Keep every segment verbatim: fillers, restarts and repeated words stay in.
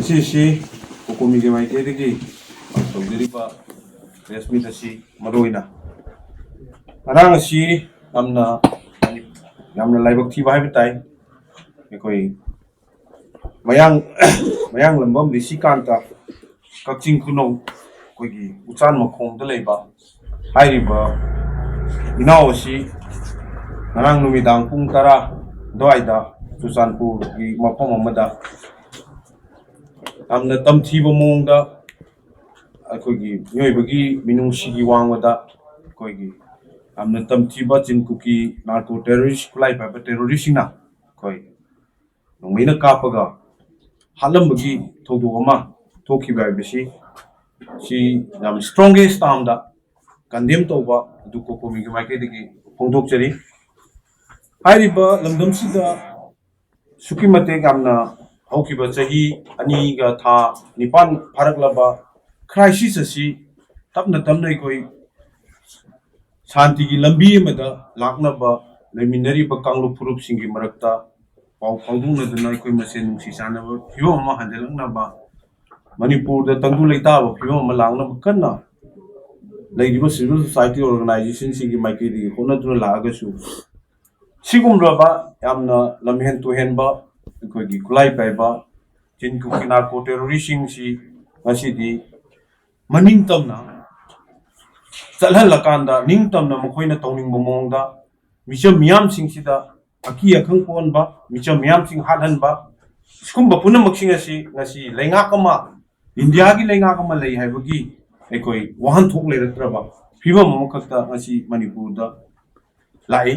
ꯁꯤꯁꯤ ꯀꯣꯀꯣꯃꯤꯒꯤ ꯃꯥꯏꯀꯩꯗꯒꯤ ꯇꯧꯖꯔꯤꯕ ꯄ꯭ꯔꯦꯁ ꯃꯤꯠ ꯑꯁꯤ ꯃꯔꯨ ꯑꯣꯏꯅ ꯉꯔꯥꯡ ꯑꯁꯤ ꯌꯥꯝꯅ, ꯌꯥꯝꯅ ꯂꯥꯏꯕꯛ ꯊꯤꯕ ꯍꯥꯏꯕ ꯇꯥꯏ꯫ ꯑꯩꯈꯣꯏ ꯃꯌꯥꯡ ꯃꯌꯥꯡꯂꯝꯕꯝ ꯔꯤꯁꯤꯀꯥꯟꯇ, ꯀꯛꯆꯤꯡ ꯈꯨꯅꯧ, ꯑꯩꯈꯣꯏꯒꯤ ꯎꯆꯥꯟ ꯃꯈꯣꯡꯗ ꯂꯩꯕ ꯍꯥꯏꯔꯤꯕ ꯏꯅꯥꯎ ꯑꯁꯤ ꯉꯔꯥꯡ ꯅꯨꯃꯤꯗꯥꯡ ꯄꯨꯡ ꯇꯔꯥ ꯑꯗꯨꯋꯥꯏꯗ ꯆꯨꯔꯆꯥꯟꯄꯨꯔꯒꯤ ꯃꯐꯝ ꯑꯃꯗ ꯌꯥꯝꯅ ꯇꯝꯊꯤꯕ ꯃꯑꯣꯡꯗ ꯑꯩꯈꯣꯏꯒꯤ ꯃꯤꯑꯣꯏꯕꯒꯤ ꯃꯤꯅꯨꯡꯁꯤꯒꯤ ꯋꯥꯡꯃꯗ ꯑꯩꯈꯣꯏꯒꯤ ꯌꯥꯝꯅ ꯇꯝꯊꯤꯕ ꯆꯤꯟ ꯀꯨꯀꯤ ꯅꯥꯔꯀꯣ ꯇꯦꯔꯣꯔꯤꯁ, ꯈꯨꯠꯂꯥꯏ ꯄꯥꯏꯕ ꯇꯦꯔꯣꯔꯤꯁꯁꯤꯡꯅ ꯑꯩꯈꯣꯏ ꯅꯣꯡꯃꯩꯅ ꯀꯥꯞꯄꯒ ꯍꯥꯠꯂꯝꯕꯒꯤ ꯊꯧꯗꯣꯛ ꯑꯃ ꯊꯣꯛꯈꯤꯕ ꯍꯥꯏꯕꯁꯤ, ꯁꯤ ꯌꯥꯝ strongest term ꯗ condemn ꯇꯧꯕ ꯑꯗꯨ ꯀꯣꯀꯣꯃꯤꯒꯤ ꯃꯥꯏꯀꯩꯗꯒꯤ ꯐꯣꯡꯗꯣꯛꯆꯔꯤ꯫ ꯍꯥꯏꯔꯤꯕ ꯂꯝꯗꯝꯁꯤꯗ ꯑꯁꯨꯛꯀꯤ ꯃꯇꯤꯛ ꯌꯥꯝꯅ ꯍꯧꯈꯤꯕ ꯆꯍꯤ ꯑꯅꯤꯒ ꯊꯥ ꯅꯤꯄꯥꯟ ꯐꯥꯔꯛꯂꯕ crisis ꯑꯁꯤ ꯇꯞꯅ ꯇꯞꯅ ꯑꯩꯈꯣꯏ ꯁꯥꯟꯇꯤꯒꯤ ꯂꯝꯕꯤ ꯑꯃꯗ ꯂꯥꯛꯅꯕ ꯂꯩꯃꯤꯟꯅꯔꯤꯕ ꯀꯥꯡꯂꯨꯞ ꯐꯨꯔꯨꯞꯁꯤꯡꯒꯤ ꯃꯔꯛꯇ ꯄꯥꯎ ꯐꯥꯎꯗꯣꯛꯅꯗꯨꯅ ꯑꯩꯈꯣꯏ ꯃꯁꯦꯟ ꯅꯨꯡꯁꯤ ꯆꯥꯟꯅꯕ ꯐꯤꯕꯝ ꯑꯃ ꯍꯟꯖꯤꯜꯂꯛꯅꯕ, ꯃꯅꯤꯄꯨꯔꯗ ꯇꯪꯗꯨ ꯂꯩꯇꯥꯕ ꯐꯤꯕꯝ ꯑꯃ ꯂꯥꯛꯅꯕ ꯀꯟꯅ ꯂꯩꯔꯤꯕ civil society organization ꯁꯤꯡꯒꯤ ꯃꯥꯏꯀꯩꯗꯒꯤ ꯍꯣꯠꯅꯗꯨꯅ ꯂꯥꯛꯑꯒꯁꯨ, ꯁꯤꯒꯨꯝꯂꯕ ꯌꯥꯝꯅ ꯂꯝꯍꯦꯟ ꯇꯨꯍꯦꯟꯕ, ꯑꯩꯈꯣꯏꯒꯤ ꯈꯨꯠꯂꯥꯏ ꯄꯥꯏꯕ ꯆꯤꯟ ꯀꯨꯀꯤ ꯅꯥꯔꯀꯣ ꯇꯦꯔꯣꯔꯤꯁꯁꯤꯡꯁꯤ ꯉꯁꯤꯗꯤ ꯃꯅꯤꯡ ꯇꯝꯅ ꯆꯠꯍꯜꯂꯀꯥꯟꯗ, ꯅꯤꯡꯇꯝꯅ ꯃꯈꯣꯏꯅ ꯇꯧꯅꯤꯡꯕ ꯃꯑꯣꯡꯗ ꯃꯤꯆꯝ ꯃꯤꯌꯥꯝꯁꯤꯡꯁꯤꯗ ꯑꯀꯤ ꯑꯈꯪ ꯄꯣꯛꯍꯟꯕ, ꯃꯤꯆꯝ ꯃꯤꯌꯥꯝꯁꯤꯡ ꯍꯥꯠꯍꯟꯕ, ꯁꯤꯒꯨꯝꯕ ꯄꯨꯝꯅꯃꯛꯁꯤꯡ ꯑꯁꯤ ꯉꯁꯤ ꯂꯩꯉꯥꯛ ꯑꯃ, ꯏꯟꯗꯤꯌꯥꯒꯤ ꯂꯩꯉꯥꯛ ꯑꯃ ꯂꯩ ꯍꯥꯏꯕꯒꯤ ꯑꯩꯈꯣꯏ ꯋꯥꯍꯟꯊꯣꯛ ꯂꯩꯔꯛꯇ꯭ꯔꯕ ꯐꯤꯕꯝ ꯑꯃꯈꯛꯇ ꯉꯁꯤ ꯃꯅꯤꯄꯨꯔꯗ ꯂꯥꯛꯏ꯫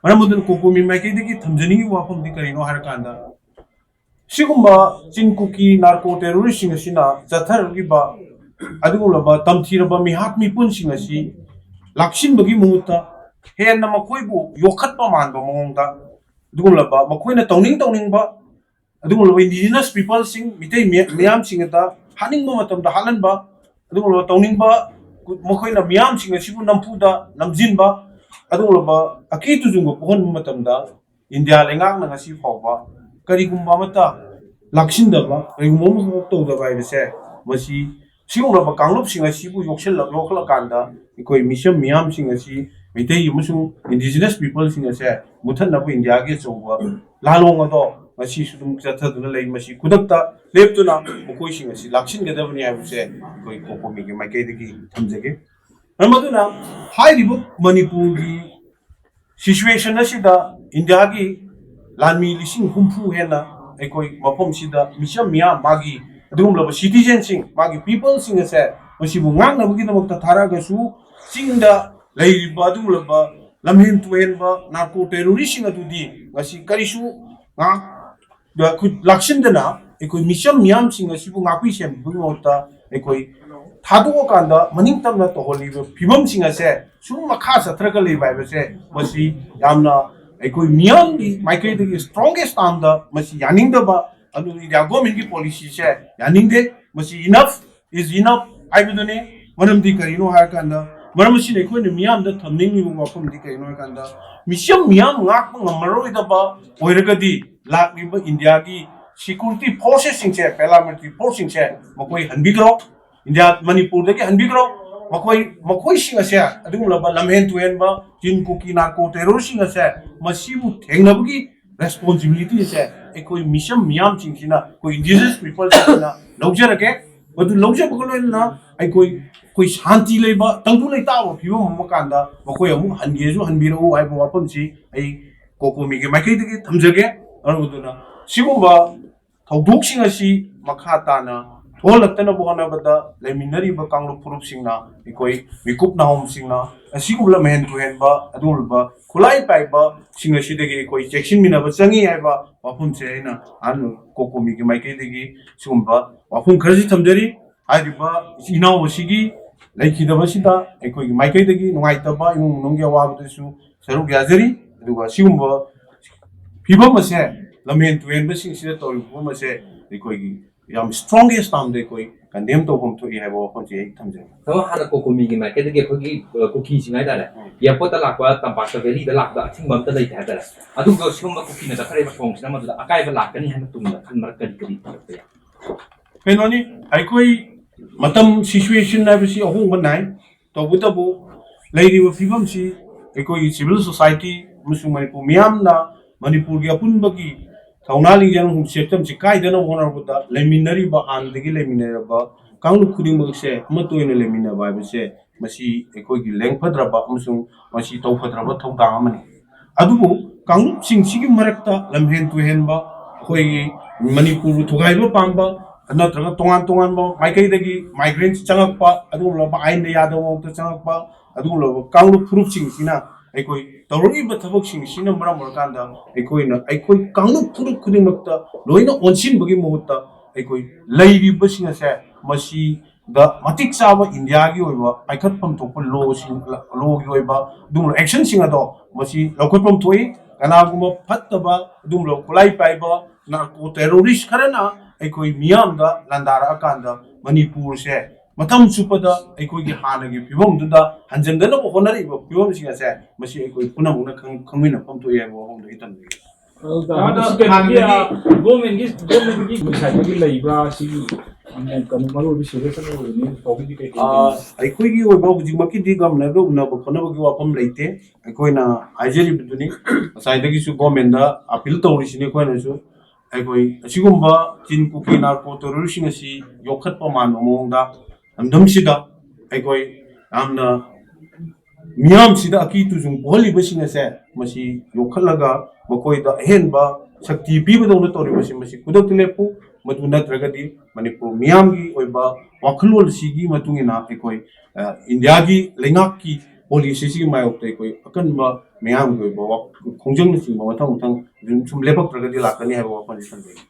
ꯃꯔꯝ ꯑꯗꯨꯅ ꯀꯣꯀꯣꯃꯤ ꯃꯥꯏꯀꯩꯗꯒꯤ ꯊꯝꯖꯅꯤꯡꯉꯤꯕ ꯋꯥꯐꯝꯗꯤ ꯀꯔꯤꯅꯣ ꯍꯥꯏꯔꯀꯥꯟꯗ, ꯁꯤꯒꯨꯝꯕ ꯆꯤꯟ ꯀꯨꯀꯤ ꯅꯥꯔꯀꯣ ꯇꯦꯔꯣꯔꯤꯁꯁꯤꯡ ꯑꯁꯤꯅ ꯆꯠꯊꯔꯛꯂꯤꯕ ꯑꯗꯨꯒꯨꯝꯂꯕ ꯇꯝꯊꯤꯔꯕ ꯃꯤꯍꯥꯠ ꯃꯤꯄꯨꯟꯁꯤꯡ ꯑꯁꯤ ꯂꯥꯛꯁꯤꯟꯕꯒꯤ ꯃꯍꯨꯠꯇ, ꯍꯦꯟꯅ ꯃꯈꯣꯏꯕꯨ ꯌꯣꯛꯈꯠꯄ ꯃꯥꯟꯕ ꯃꯑꯣꯡꯗ, ꯑꯗꯨꯒꯨꯝꯂꯕ ꯃꯈꯣꯏꯅ ꯇꯧꯅꯤꯡ ꯇꯧꯅꯤꯡꯕ, ꯑꯗꯨꯒꯨꯝꯂꯕ indigenous peopleꯁꯤꯡ, ꯃꯤꯇꯩ ꯃꯤ-, ꯃꯤꯌꯥꯝꯁꯤꯡ ꯑꯗ ꯍꯥꯠꯅꯤꯡꯕ ꯃꯇꯝꯗ ꯍꯥꯠꯍꯟꯕ, ꯑꯗꯨꯒꯨꯝꯂꯕ ꯇꯧꯅꯤꯡꯕ, ꯃꯈꯣꯏꯅ ꯃꯤꯌꯥꯝꯁꯤꯡ ꯑꯁꯤꯕꯨ ꯅꯝꯐꯨꯗ ꯅꯝꯖꯤꯟꯕ, ꯑꯗꯨꯒꯨꯝꯂꯕ ꯑꯀꯤ ꯇꯨꯖꯨꯡꯕ ꯄꯣꯛꯍꯟꯕ ꯃꯇꯝꯗ, ꯏꯟꯗꯤꯌꯥ ꯂꯩꯉꯥꯛꯅ ꯉꯁꯤ ꯐꯥꯎꯕ ꯀꯔꯤꯒꯨꯝꯕ ꯑꯃꯠꯇ ꯂꯥꯛꯁꯤꯟꯗꯕ, ꯀꯔꯤꯒꯨꯝꯕ ꯑꯃꯈꯛ ꯇꯧꯗꯕ ꯍꯥꯏꯕꯁꯦ, ꯃꯁꯤ ꯁꯤꯒꯨꯝꯂꯕ ꯀꯥꯡꯂꯨꯞꯁꯤꯡ ꯑꯁꯤꯕꯨ ꯌꯣꯛꯁꯤꯜꯂꯛ ꯌꯣꯛꯈꯠꯂꯀꯥꯟꯗ ꯑꯩꯈꯣꯏ ꯃꯤꯆꯝ ꯃꯤꯌꯥꯝꯁꯤꯡ ꯑꯁꯤ, ꯃꯩꯇꯩ ꯑꯃꯁꯨꯡ indigenous peopleꯁꯤꯡ ꯑꯁꯦ ꯃꯨꯊꯠꯅꯕ ꯏꯟꯗꯤꯌꯥꯒꯤ ꯑꯆꯧꯕ ꯂꯥꯂꯣꯡ ꯑꯗꯣ ꯉꯁꯤꯁꯨ ꯑꯗꯨꯝ ꯆꯠꯊꯗꯨꯅ ꯂꯩ꯫ ꯃꯁꯤ ꯈꯨꯗꯛꯇ ꯂꯦꯞꯇꯨꯅ ꯃꯈꯣꯏꯁꯤꯡ ꯑꯁꯤ ꯂꯥꯛꯁꯤꯟꯒꯗꯕꯅꯤ ꯍꯥꯏꯕꯁꯦ ꯑꯩꯈꯣꯏ ꯀꯣꯀꯣꯃꯤꯒꯤ ꯃꯥꯏꯀꯩꯗꯒꯤ ꯊꯝꯖꯒꯦ꯫ ꯃꯔꯝ ꯑꯗꯨꯅ ꯍꯥꯏꯔꯤꯕ ꯃꯅꯤꯄꯨꯔꯒꯤ situation ꯑꯁꯤꯗ ꯏꯟꯗꯤꯌꯥꯒꯤ ꯂꯥꯟꯃꯤ ꯂꯤꯁꯤꯡ ꯍꯨꯝꯐꯨ ꯍꯦꯟꯅ ꯑꯩꯈꯣꯏ ꯃꯐꯝꯁꯤꯗ ꯃꯤꯆꯝ ꯃꯤꯌꯥꯝ, ꯃꯥꯒꯤ ꯑꯗꯨꯒꯨꯝꯂꯕ citizenꯁꯤꯡ, ꯃꯥꯒꯤ peopleꯁꯤꯡ ꯑꯁꯦ ꯃꯁꯤꯕꯨ ꯉꯥꯛꯅꯕꯒꯤꯗꯃꯛꯇ ꯊꯥꯔꯛꯑꯒꯁꯨ, ꯆꯤꯡꯗ ꯂꯩꯔꯤꯕ ꯑꯗꯨꯒꯨꯝꯂꯕ ꯂꯝꯍꯦꯟ ꯇꯨꯍꯦꯟꯕ narco terroristꯁꯤꯡ ꯑꯗꯨꯗꯤ ꯉꯁꯤ ꯀꯔꯤꯁꯨ ꯉꯥꯛ ꯈꯨꯠ ꯂꯥꯛꯁꯤꯟꯗꯅ ꯑꯩꯈꯣꯏ ꯃꯤꯆꯝ ꯃꯤꯌꯥꯝꯁꯤꯡ ꯑꯁꯤꯕꯨ ꯉꯥꯛꯄꯤ ꯁꯦꯟꯕꯤꯕꯒꯤ ꯃꯍꯨꯠꯇ ꯑꯩꯈꯣꯏ ꯊꯥꯗꯣꯛꯑꯀꯥꯟꯗ ꯃꯅꯤꯡ ꯇꯝꯅ ꯇꯧꯍꯜꯂꯤꯕ ꯐꯤꯕꯝꯁꯤꯡ ꯑꯁꯦ ꯁꯨꯝ ꯃꯈꯥ ꯆꯠꯊꯔꯒ ꯂꯩꯕ ꯍꯥꯏꯕꯁꯦ, ꯃꯁꯤ ꯌꯥꯝꯅ ꯑꯩꯈꯣꯏ ꯃꯤꯌꯥꯝꯒꯤ ꯃꯥꯏꯀꯩꯗꯒꯤ strongest termꯗ ꯃꯁꯤ ꯌꯥꯅꯤꯡꯗꯕ, ꯑꯗꯨ ꯏꯟꯗꯤꯌꯥ ꯒꯣꯔꯃꯦꯟꯒꯤ policyꯁꯦ ꯌꯥꯅꯤꯡꯗꯦ꯫ ꯃꯁꯤ enough is enough ꯍꯥꯏꯕꯗꯨꯅꯤ꯫ ꯃꯔꯝꯗꯤ ꯀꯔꯤꯅꯣ ꯍꯥꯏꯔꯀꯥꯟꯗ, ꯃꯔꯝ ꯑꯁꯤꯅ ꯑꯩꯈꯣꯏꯅ ꯃꯤꯌꯥꯝꯗ ꯊꯝꯅꯤꯡꯂꯤꯕ ꯋꯥꯐꯝꯗꯤ ꯀꯔꯤꯅꯣ ꯍꯥꯏꯔꯀꯥꯟꯗ, ꯃꯤꯆꯝ ꯃꯤꯌꯥꯝ ꯉꯥꯛꯄ ꯉꯝꯃꯔꯣꯏꯗꯕ ꯑꯣꯏꯔꯒꯗꯤ ꯂꯥꯛꯂꯤꯕ ꯏꯟꯗꯤꯌꯥꯒꯤ security forcesꯁꯤꯡꯁꯦ, paramilitary forceꯁꯤꯡꯁꯦ ꯃꯈꯣꯏ ꯍꯟꯕꯤꯈ꯭ꯔꯣ, ꯏꯟꯗꯤꯌꯥ ꯃꯅꯤꯄꯨꯔꯗꯒꯤ ꯍꯟꯕꯤꯈ꯭ꯔꯣ꯫ ꯃꯈꯣꯏ, ꯃꯈꯣꯏꯁꯤꯡ ꯑꯁꯦ, ꯑꯗꯨꯒꯨꯝꯂꯕ ꯂꯝꯍꯦꯟ ꯇꯨꯍꯦꯟꯕ ꯆꯤꯟ ꯀꯨꯀꯤ narco terroristꯁꯤꯡ ꯑꯁꯦ, ꯃꯁꯤꯕꯨ ꯊꯦꯡꯅꯕꯒꯤ responsibilityꯁꯦ ꯑꯩꯈꯣꯏ ꯃꯤꯆꯝ ꯃꯤꯌꯥꯝꯁꯤꯡꯁꯤꯅ, ꯑꯩꯈꯣꯏ indigenous peopleꯁꯤꯡꯁꯤꯅ ꯂꯧꯖꯔꯒꯦ꯫ ꯃꯗꯨ ꯂꯧꯖꯕꯒ ꯂꯣꯏꯅꯅ ꯑꯩꯈꯣꯏ, ꯑꯩꯈꯣꯏ ꯁꯥꯟꯇꯤ ꯂꯩꯕ, ꯇꯪꯗꯨ ꯂꯩꯇꯥꯕ ꯐꯤꯕꯝ ꯑꯃ ꯀꯥꯟꯗ ꯃꯈꯣꯏ ꯑꯃꯨꯛ ꯍꯟꯒꯦꯁꯨ ꯍꯟꯕꯤꯔꯛꯎ ꯍꯥꯏꯕ ꯋꯥꯐꯝꯁꯤ ꯑꯩ ꯀꯣꯀꯣꯃꯤꯒꯤ ꯃꯥꯏꯀꯩꯗꯒꯤ ꯊꯝꯖꯒꯦ꯫ ꯃꯔꯝ ꯑꯗꯨꯅ ꯁꯤꯒꯨꯝꯕ ꯊꯧꯗꯣꯛꯁꯤꯡ ꯑꯁꯤ ꯃꯈꯥ ꯇꯥꯅ ꯊꯣꯛꯍꯜꯂꯛꯇꯅꯕ ꯍꯣꯠꯅꯕꯗ ꯂꯩꯃꯤꯟꯅꯔꯤꯕ ꯀꯥꯡꯂꯨꯞ ꯐꯨꯔꯨꯞꯁꯤꯡꯅ, ꯑꯩꯈꯣꯏ ꯃꯤꯀꯨꯞ ꯅꯍꯣꯝꯁꯤꯡꯅ ꯑꯁꯤꯒꯨꯝꯕ ꯂꯝꯍꯦꯟ ꯇꯨꯍꯦꯟꯕ, ꯑꯗꯨꯒꯨꯝꯂꯕ ꯈꯨꯠꯂꯥꯏ ꯄꯥꯏꯕꯁꯤꯡ ꯑꯁꯤꯗꯒꯤ ꯑꯩꯈꯣꯏ ꯆꯦꯛꯁꯤꯟꯃꯤꯟꯅꯕ ꯆꯪꯉꯤ ꯍꯥꯏꯕ ꯋꯥꯐꯝꯁꯦ ꯑꯩꯅ ꯑꯍꯥꯟꯕ ꯀꯣꯀꯣꯃꯤꯒꯤ ꯃꯥꯏꯀꯩꯗꯒꯤ ꯁꯤꯒꯨꯝꯕ ꯋꯥꯐꯝ ꯈꯔꯁꯤ ꯊꯝꯖꯔꯤ꯫ ꯍꯥꯏꯔꯤꯕ ꯏꯆꯤꯟ ꯏꯅꯥꯎ ꯑꯁꯤꯒꯤ ꯂꯩꯈꯤꯗꯕꯁꯤꯗ ꯑꯩꯈꯣꯏꯒꯤ ꯃꯥꯏꯀꯩꯗꯒꯤ ꯅꯨꯡꯉꯥꯏꯇꯕ, ꯏꯃꯨꯡ ꯃꯅꯨꯡꯒꯤ ꯑꯋꯥꯕꯗꯁꯨ ꯁꯔꯨꯛ ꯌꯥꯖꯔꯤ꯫ ꯑꯗꯨꯒ ꯁꯤꯒꯨꯝꯕ ꯐꯤꯕꯝ ꯑꯁꯦ, ꯂꯝꯍꯦꯟ ꯇꯨꯍꯦꯟꯕꯁꯤꯡꯁꯤꯅ ꯇꯧꯔꯤꯕ ꯐꯤꯕꯝ ꯑꯁꯦ ꯑꯩꯈꯣꯏꯒꯤ ꯌꯥꯝ strongest termꯗ ꯑꯩꯈꯣꯏ condemn ꯇꯧꯐꯝ ꯊꯣꯛꯏ ꯍꯥꯏꯕ ꯋꯥꯐꯝꯁꯤ ꯑꯩ ꯊꯝꯖꯒꯦ꯫ ꯊꯕꯛ ꯍꯥꯟꯅ ꯀꯣꯀꯣꯃꯤꯒꯤ ꯃꯥꯏꯀꯩꯗꯒꯤ ꯑꯩꯈꯣꯏꯒꯤ ꯑ, ꯀꯨꯀꯤꯁꯤꯡ ꯍꯥꯏꯇꯥꯔꯦ, ꯎꯝ. ꯑꯦꯌꯥꯔꯄꯣꯔꯠꯇ ꯂꯥꯛꯄ, ꯇꯝꯄꯥꯛꯇ, ꯚꯦꯂꯤꯗ ꯂꯥꯛꯄꯗ ꯑꯊꯤꯡꯕ ꯑꯝꯇ ꯂꯩꯇꯦ ꯍꯥꯏꯇꯥꯔꯦ꯫ ꯑꯗꯨꯒ ꯁꯤꯒꯨꯝꯕ ꯀꯨꯀꯤꯅ ꯆꯠꯊꯔꯛꯏꯕ ꯊꯧꯑꯣꯡꯁꯤꯅ ꯃꯗꯨꯗ ꯑꯀꯥꯏꯕ ꯂꯥꯛꯀꯅꯤ ꯍꯥꯏꯅ ꯇꯨꯡꯗ ꯈꯟꯕꯗ ꯀꯔꯤ ꯀꯔꯤ ꯄꯨꯔꯛꯄ ꯌꯥꯏ? ꯀꯩꯅꯣꯅꯤ, ꯑꯩꯈꯣꯏ ꯃꯇꯝ, situation ꯍꯥꯏꯕꯁꯤ ꯑꯍꯣꯡꯕ ꯅꯥꯏ꯫ ꯇꯧꯕꯇꯕꯨ ꯂꯩꯔꯤꯕ ꯐꯤꯕꯝꯁꯤ ꯑꯩꯈꯣꯏꯒꯤ civil society ꯑꯃꯁꯨꯡ ꯃꯅꯤꯄꯨꯔ ꯃꯤꯌꯥꯝꯅ ꯃꯅꯤꯄꯨꯔꯒꯤ ꯑꯄꯨꯟꯕꯒꯤ ꯊꯧꯅꯥ ꯂꯤꯡꯖꯦꯜ ꯑꯃꯁꯨꯡ ꯁꯛꯇꯝꯁꯤ ꯀꯥꯏꯗꯅꯕ ꯍꯣꯠꯅꯔꯛꯄꯗ ꯂꯩꯃꯤꯟꯅꯔꯤꯕ, ꯍꯥꯟꯅꯗꯒꯤ ꯂꯩꯃꯤꯟꯅꯔꯕ ꯀꯥꯡꯂꯨꯞ ꯈꯨꯗꯤꯡꯃꯛꯁꯦ ꯑꯃꯠꯇ ꯑꯣꯏꯅ ꯂꯩꯃꯤꯟꯅꯕ ꯍꯥꯏꯕꯁꯦ ꯃꯁꯤ ꯑꯩꯈꯣꯏꯒꯤ ꯂꯦꯡꯐꯗ꯭ꯔꯕ ꯑꯃꯁꯨꯡ ꯃꯁꯤ ꯇꯧꯐꯗ꯭ꯔꯕ ꯊꯧꯗꯥꯡ ꯑꯃꯅꯤ꯫ ꯑꯗꯨꯕꯨ ꯀꯥꯡꯂꯨꯞꯁꯤꯡꯁꯤꯒꯤ ꯃꯔꯛꯇ ꯂꯝꯍꯦꯟ ꯇꯨꯍꯦꯟꯕ, ꯑꯩꯈꯣꯏꯒꯤ ꯃꯅꯤꯄꯨꯔꯕꯨ ꯊꯨꯒꯥꯏꯕ ꯄꯥꯝꯕ ꯅꯠꯇ꯭ꯔꯒ ꯇꯣꯉꯥꯟ ꯇꯣꯉꯥꯟꯕ ꯃꯥꯏꯀꯩꯗꯒꯤ migrants ꯆꯪꯉꯛꯄ, ꯑꯗꯨꯒꯨꯝꯂꯕ ꯑꯥꯏꯟꯗ ꯌꯥꯗꯕ ꯃꯑꯣꯡꯗ ꯆꯪꯉꯛꯄ, ꯑꯗꯨꯒꯨꯝꯂꯕ ꯀꯥꯡꯂꯨꯞ ꯐꯨꯔꯨꯞꯁꯤꯡꯁꯤꯅ ꯑꯩꯈꯣꯏ ꯇꯧꯔꯛꯏꯕ ꯊꯕꯛꯁꯤꯡꯁꯤꯅ ꯃꯔꯝ ꯑꯣꯏꯔꯀꯥꯟꯗ ꯑꯩꯈꯣꯏꯅ ꯑꯩꯈꯣꯏ ꯀꯥꯡꯂꯨꯞ ꯐꯨꯔꯨꯞ ꯈꯨꯗꯤꯡꯃꯛꯇ ꯂꯣꯏꯅ ꯑꯣꯟꯁꯤꯟꯕꯒꯤ ꯃꯍꯨꯠꯇ ꯑꯩꯈꯣꯏ ꯂꯩꯔꯤꯕꯁꯤꯡ ꯑꯁꯦ ꯃꯁꯤꯗ ꯃꯇꯤꯛ ꯆꯥꯕ ꯏꯟꯗꯤꯌꯥꯒꯤ ꯑꯣꯏꯕ ꯄꯥꯏꯈꯠꯐꯝ ꯊꯣꯛꯄ ꯂꯣꯁꯤꯡ, ꯂꯣꯒꯤ ꯑꯣꯏꯕ ꯑꯗꯨꯒꯨꯝꯂꯕ actionꯁꯤꯡ ꯑꯗꯣ ꯃꯁꯤ ꯂꯧꯈꯠꯐꯝ ꯊꯣꯛꯏ꯫ ꯀꯅꯥꯒꯨꯝꯕ ꯐꯠꯇꯕ ꯑꯗꯨꯒꯨꯝꯂꯕ ꯈꯨꯠꯂꯥꯏ ꯄꯥꯏꯕ narco terrorist ꯈꯔꯅ ꯑꯩꯈꯣꯏ ꯃꯤꯌꯥꯝꯗ ꯂꯥꯟꯗꯥꯔꯛꯑꯀꯥꯟꯗ ꯃꯅꯤꯄꯨꯔꯁꯦ ꯃꯇꯝ ꯆꯨꯞꯄꯗ ꯑꯩꯈꯣꯏꯒꯤ ꯍꯥꯟꯅꯒꯤ ꯐꯤꯕꯝꯗꯨꯗ ꯍꯟꯖꯤꯟꯗꯅꯕ ꯍꯣꯠꯅꯔꯛꯏꯕ ꯐꯤꯕꯝꯁꯤꯡ ꯑꯁꯦ ꯃꯁꯤ ꯑꯩꯈꯣꯏ ꯄꯨꯝꯅꯃꯛꯅ ꯈꯪ-, ꯈꯪꯃꯤꯟꯅꯐꯝ ꯊꯣꯛꯏ ꯍꯥꯏꯕ ꯋꯥꯐꯝꯗꯣ ꯑꯩ ꯊꯝꯖꯒꯦ꯫ ꯑꯗꯨꯒ ꯃꯁꯤ ꯀꯩꯅꯣꯒꯤ ꯒꯣꯔꯃꯦꯟꯒꯤ ꯒꯣꯔꯃꯦꯟꯒꯤ ꯁꯥꯏꯠꯇꯒꯤ ꯂꯩꯕ꯭ꯔꯥ? ꯁꯤꯒꯤ ꯌꯥꯝꯅ ꯀꯩꯅꯣ ꯃꯔꯨ ꯑꯣꯏꯕ ꯁꯤꯔꯤꯌꯁ ꯑꯃ ꯑꯣꯏꯕꯅꯤ ꯍꯧꯖꯤꯛ ꯐꯥꯎꯒꯤꯗꯤ ꯀꯩ ꯀꯩ ꯑꯥ, ꯑꯩꯈꯣꯏꯒꯤ ꯑꯣꯏꯕ ꯍꯧꯖꯤꯛꯃꯛꯀꯤꯗꯤ ꯒꯚꯔꯅꯔꯒ ꯎꯅꯕ ꯈꯣꯠꯅꯕꯒꯤ ꯋꯥꯐꯝ ꯂꯩꯇꯦ꯫ ꯑꯩꯈꯣꯏꯅ ꯍꯥꯏꯖꯔꯤꯕꯗꯨꯅꯤ, ꯉꯁꯥꯏꯗꯒꯤꯁꯨ ꯒꯣꯔꯃꯦꯟꯗ ꯑꯄꯤꯜ ꯇꯧꯔꯤꯁꯤꯅꯤ ꯑꯩꯈꯣꯏꯅꯁꯨ꯫ ꯑꯩꯈꯣꯏ ꯑꯁꯤꯒꯨꯝꯕ ꯆꯤꯟ ꯀꯨꯀꯤ narco terroristꯁꯤꯡ ꯑꯁꯤ ꯌꯣꯛꯈꯠꯄ ꯃꯥꯟꯕ ꯃꯑꯣꯡꯗ ꯂꯝꯗꯝꯁꯤꯗ ꯑꯩꯈꯣꯏ ꯌꯥꯝꯅ ꯃꯤꯌꯥꯝꯁꯤꯗ ꯑꯀꯤ ꯇꯨꯖꯨꯡ ꯄꯣꯛꯍꯜꯂꯤꯕꯁꯤꯡ ꯑꯁꯦ ꯃꯁꯤ ꯌꯣꯛꯈꯠꯂꯒ ꯃꯈꯣꯏꯗ ꯑꯍꯦꯟꯕ ꯁꯛꯇꯤ ꯄꯤꯕꯗꯧꯅ ꯇꯧꯔꯤꯕꯁꯤ ꯃꯁꯤ ꯈꯨꯗꯛꯇ ꯂꯦꯞꯄꯨ꯫ ꯃꯗꯨ ꯅꯠꯇ꯭ꯔꯒꯗꯤ ꯃꯅꯤꯄꯨꯔ ꯃꯤꯌꯥꯝꯒꯤ ꯑꯣꯏꯕ ꯋꯥꯈꯜꯂꯣꯟ ꯑꯁꯤꯒꯤ ꯃꯇꯨꯡ ꯏꯟꯅ ꯑꯩꯈꯣꯏ, ꯑ, ꯏꯟꯗꯤꯌꯥꯒꯤ ꯂꯩꯉꯥꯛꯀꯤ ꯄꯣꯂꯤꯁꯤꯁꯤꯒꯤ ꯃꯥꯌꯣꯛꯇ ꯑꯩꯈꯣꯏ ꯑꯀꯟꯕ ꯃꯤꯌꯥꯝꯒꯤ ꯑꯣꯏꯕ ꯋꯥ-, ꯈꯣꯡꯖꯪꯅꯆꯤꯡꯕ ꯃꯊꯪ ꯃꯊꯪ ꯑꯗꯨꯝ ꯁꯨꯝ ꯂꯦꯞꯄꯛꯇ꯭ꯔꯒꯗꯤ ꯂꯥꯛꯀꯅꯤ ꯍꯥꯏꯕ ꯋꯥꯐꯝꯁꯤ ꯊꯝꯖꯒꯦ꯫